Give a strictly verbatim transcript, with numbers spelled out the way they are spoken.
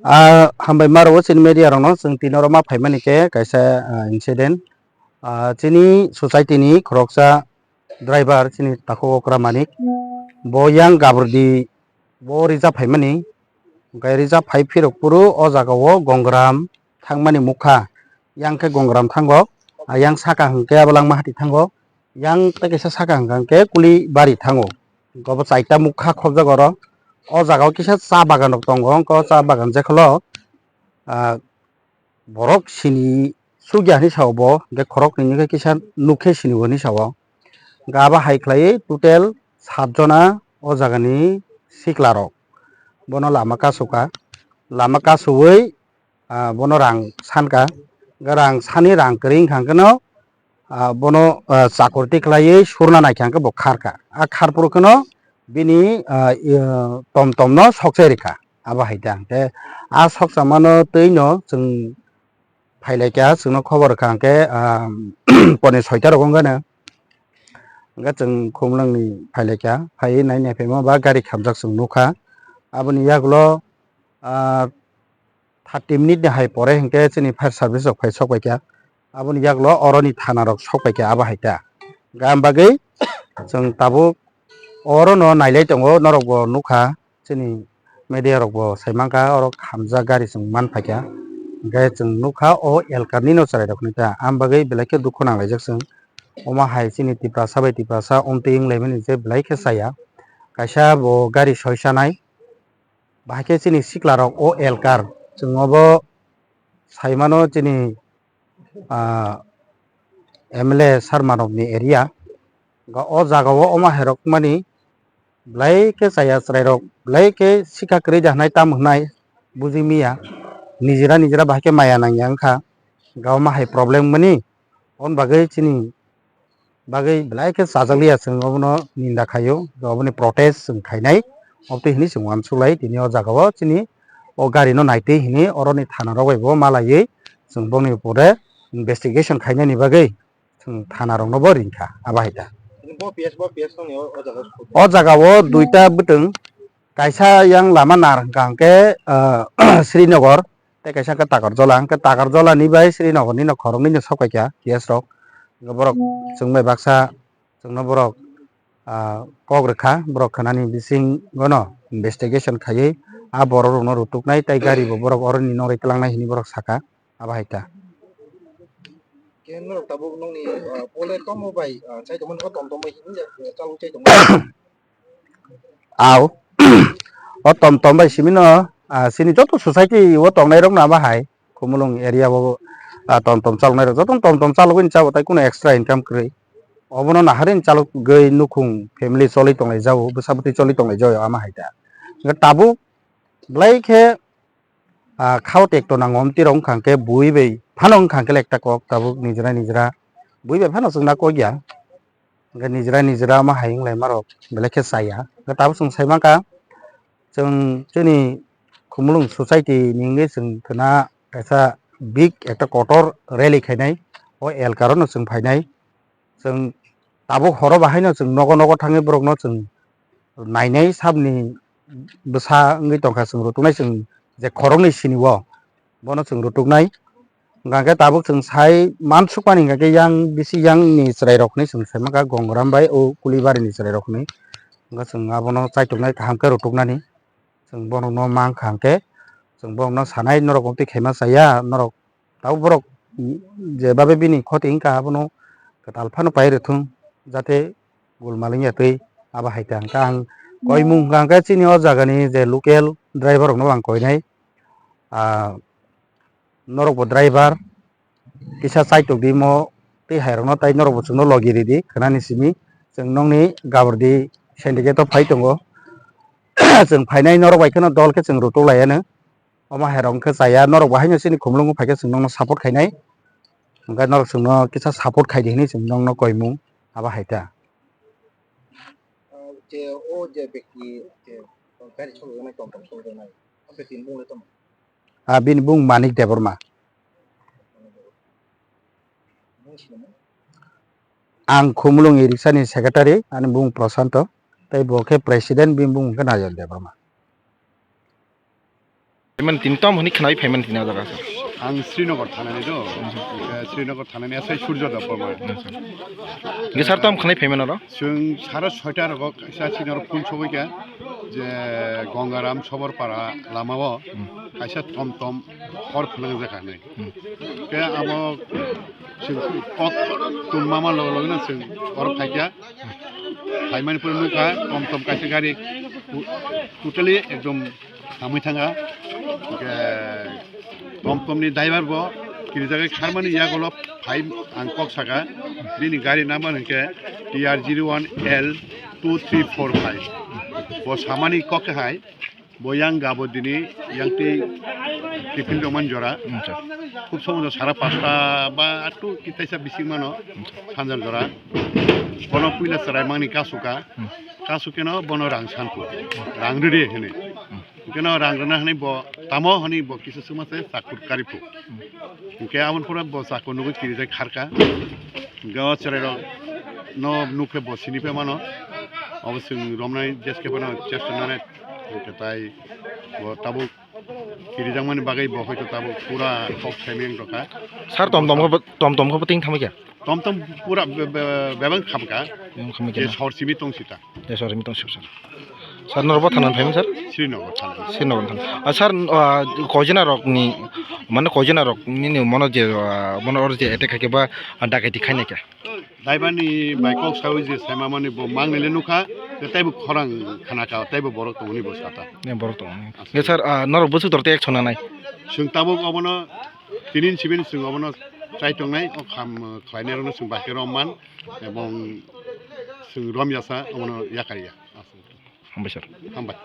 Ah, hambai ma rwo chini media rokno, chwng tini oro ma phaimani khe kaisa, ah, incident. Ah, chini society ni khoroksa driver chini takhuk okra Manik, bo yang Gabordi bo reserve phaimani, hwnkhe reserve phai phirok phuru o jaga o Gongram thangmani mukha, yang khe Gongram thango, ah, yang saka hwnkhe Abalangma hati thango, yang tei kaisa saka hwnkhe Kulibari thango. Hwnkhe obo chaita mukha khobjak oro. O jaga o kisa cha bagan rok tongo, hwnkhe o cha bagan jekholo, ah, borok sini sugya hinwi sao bo, hwnkhe khoroknwi hwnkhe kisa nukhe sini bo hinwi sao. Hwnkhe abo hai khlaiwi total sat jona o jagani sikla rok. Bono lama kasu ka, lama kasuwi, ah, bono rang san ka, hwnkhe rang sani rang kwrwi wngkha hwnkhe no, ah, bono, ah, chakurti khlaiwi surna naikha hwnkhe bo kharkha. A kharphuru kheno bini, ah, i, ah, tom tom no sokchai rikha. Abo hai ta. Hwnkhe a sokchama no twi no chwng phailaikha, chwngno khobor rwkha hwnkhe, ah, pone soita rok wngkha no. Hwnkhe chwng Khumulwng ni phailaikha, phaiwi nai naiphaima ba gari khamjak chwng nukha. Aboni yagulo, ah, thirty minute ni hai pore hwnkhe chini fire service rok phai sok paikha. Aboni yagulo oroni thana rok sok paikha abo hai ta. Gam bagwi chwng tabuk orono nailai tongo, norok bo nukha, chini media rok bo sai mankha, oro khamjak gari chwng man phaikha. Hwnkhe chwng nukha o elkar nino chwrai rok hinwi ta. Am bagwi belai khe dukhu nanglaijak chwng. Omo hai chini Tiprasa bai Tiprasa omtwi wnglaimani je belai khe chaya. Kaisa bo gari soi chanai. Bahai khe chini sikla rok o elkar, chwng obo sai mano chini, ah, M L A Sarma rok ni area. Ga o jaga o omo hai rok mani belai khe chaya chwrai rok, belai khe sikha kwrwi da hwnwi tam hwnwi buji miya. Nijera nijera bahai khe maya nangya wngkha. Ga omo hai problem mani, on bagwi chini bagwi belai khe chajakliya chwng obono ninda khaio, oboni protest chwng khainai, obotwi hinwi chwng uansuk lai tini o jaga o chini o gari no naitwi hinwi oroni thana rok bai bo malaiwi chwng bongni upore investigation khainani bagwi chwng thana rok no bo ringkha abo hai ta. Bo P S, bo P S nongni o, o jaga o. O jaga o duita bwtwng, kaisa yang lama nar hwnkha hwnkhe, ah, Srinagar, tei kaisa khe Takarjola, hwnkhe Takarjola ni bai Srinagar ni no khoroknwi no sok paikha P S rok. Hwnkhe borok chwng bai baksa chwngno borok, ah, kok rwkha, borok khwnani bisingo no investigation khaiwi a borok rokno rutuknai tei gari bo borok oroni nongri twlangnai hinwi borok sakha, abo hai ta. Khe norok tabuk nongni, ah, pole tomo bai, ah, chai tongmani o tom tom bai hinwi, ah, chalwi chai tongmani. Au. O tom tom bai simi no, ah, chini joto society o tongnai rok no abo hai. Khumulwng area o, ah, tom tom chaloknai rok joto tom tom chalogwi ni chabo tai kuno extra income kwrwi. Obono naharwi ni chalogwi nukhung family choli tonglai jao, bwsa bwtwi choli tonglai jao ama hai ta. Hwnkhe tabuk belai khe, ah, khao tekto nango, omtwi rok wngkha hwnkhe bui bai phano wngkha hwnkhe lekta kok tabuk nijera nijera bui bai phano chwngna kok ya. Hwnkhe nijera nijera ma hai wnglaima rok belai khe chaya. Hwnkhe tabuk chwng sai mankha, chwng chini Khumulwng society ni wngwi chwng khwna kaisa big ekta kotor rally khainai, o elkar no chwng phainai. Chwng tabuk horo bahaino chwng nogo nogo thangwi borokno chwng nainai sabni bwsa wngwi tongkha, chwng rutuknai chwng je khoroknwi sini o bono chwng rutuknai. Hwnkha khe tabuk chwng sai mansukmani hwnkha khe yang bisi yang ni chwrai rok hinwi chwng sai mankha Gongram bai o Kulibari ni chwrai rok hinwi. Hwnkha chwng abono chaituknai kaham khe rutuknani. Chwng borokno mankha hwnkhe chwng borokno sanai norok omtwi khaima chaya norok. Tabuk borok je babe bini khoti wngkha abono kwtal phano pai rwthwng jate gulmal wngya twi abo hai ta hwnkha ang koimung hwnkha hwnkhe chini o jagani je local driver rokno ang koinai. Ah, norokbo driver kisa chaitok di mo tei hai rokno tai norokbo chwngno logi ridi khwnani simi chwng nokni Gabordi syndicate o phai tongo. Chwng phainai norok bai kheno dol khe chwng rutuk lai anw. Omo hai rok wngkhe chaya, norok bo haino chini Khumulwngo phai khe chwng nokno support khainai. Hwnkhe norok chwngno kisa support khai di hinwi chwng nokno koimung abo hai ta. Ah, je o je bekti je gari cholojaknai, tom tom cholojaknai, o bekti ni bung le tamo? Ah, bini bung Manik Debbarma. Bung sinamo? Ang Khumulwng e-riksani secretary, ani bung Prashanto, tei bo khe president, bini bung khe Nayon Debbarma. Phaimani tini tom hwnwi khwnai phaimani tini o jaga sir. Ang Srinagar thanani do. Eh, Srinagar thanani asai Surjo Debbarma. Hwnkhe sir tom khwnai phaimani oro? Chwng sara soita rogo kaisa chini oro phone sogwi kha je Gangaram Soborpara lamao Hmm. kaisa tom tom hor phwlwng jakha hinwi. Hmm. Khe abo chwng kok tong mama logo logo no chwng oro phaikha. Phaimani pore nukha tom tom kaisa gari totally ekdom hamwi thangkha. Hwnkhe tom tom ni driver bo kirijagwi kharmani yagulo phai ang kok saka. Bini gari number hwnkhe T R zero one L two three four five. Bo samani kok hai. Bo yang gabo dini yang tei tiffin rwmani jora. Acha. Khub somono sara pasta ba atu kitaisa bising mano sanjal jora. Bono puila chwrai mangni kasuka. Hmm. Kasukeno bono rang sanku. Rang rwdi hwnwi. Hmm. Hwnkeno rang rwna hwnwi bo tamo hwnwi bo kisa swngma se chakur karipu. Hmm. Hwnkhe aboni pore bo chakur nugwi kirijak kharka. Hwnkhe o chwrairok no nukhe bo siniphaimano. Abo chwng romnai jeske phano chesta nanai. Hwnkhe tai bo tabuk kirijakmani bagwi bo hoito tabuk pura kok saimeng rokha. Sir, tom tom khe bo, tom tom khe bo ting thamwi kha? Tom tom pura be-, be-, bebak khamkha. Bebak khamkha Je na? Sor simi tong sita. Je sor simi tong sita, sir. Sir, norok bo thanani phaimani, sir? Srinagar thanani. Srinagar thanani. Ah, sir, ah, koijona rokni, mane koijona rok nini mono je, ah, mono oro je attack khaikhe ba, ah, dakaiti khainai khe? Daibani bai kok sawi je saimamani bo mangnile nukha, je taibo khorang khanaka, taibo borok tongoni bo sata. Ne borok tongoni. Ge sir, ah, norok bwswk tor tei action nanai? Chwng tabuk obono tinin sibin chwng obono chai tongnai, o kham khlainai rokno chwng bahai khe romman, ebong chwng romyasa obono yakarya. Hambai sir. Hambai.